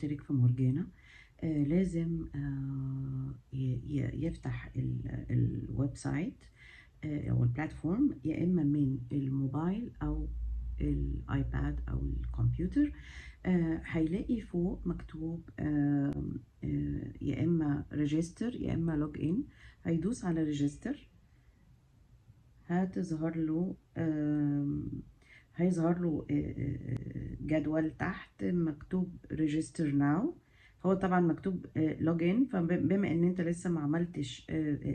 يشترك في مرجانة لازم يفتح ال website او ال platform، يا اما من الموبايل او ال iPad او الكمبيوتر. هيلاقي فوق مكتوب يا اما register يا اما log in. هيدوس على register، هتظهر له هيظهر له جدول تحت مكتوب register now. هو طبعا مكتوب log in، فبما ان انت لسه ما عملتش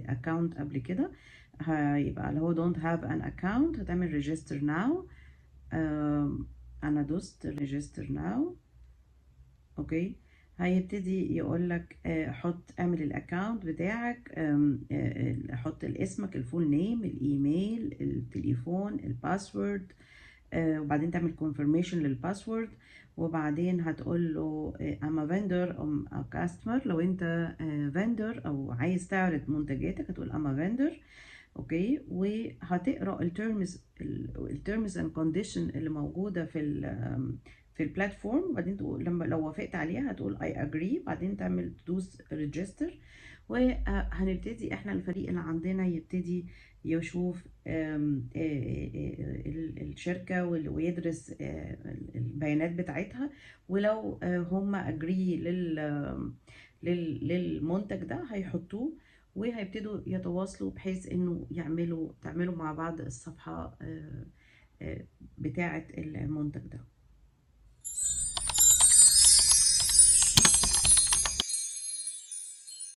account قبل كده هيبقى اللي هو don't have an account، هتعمل register now. انا دوست register now، okay. هيبتدي يقول لك حط، اعمل ال account بتاعك، حط اسمك، ال full name، الايميل، التليفون، ال password، وبعدين تعمل confirmation لل password، وبعدين هتقول له I'm a vendor or a customer. لو انت vendor او عايز تعرض منتجاتك هتقول I'm a vendor، okay. وهتقرا ال terms and condition اللي موجوده في ال platform، وبعدين تقول لما لو وافقت عليها هتقول I agree، بعدين تعمل تدوس register. وهنبتدي احنا الفريق اللي عندنا يبتدي يشوف الشركة ويدرس البيانات بتاعتها، ولو هم agree للمنتج ده هيحطوه وهيبتدوا يتواصلوا بحيث انه تعملوا مع بعض الصفحة بتاعة المنتج ده.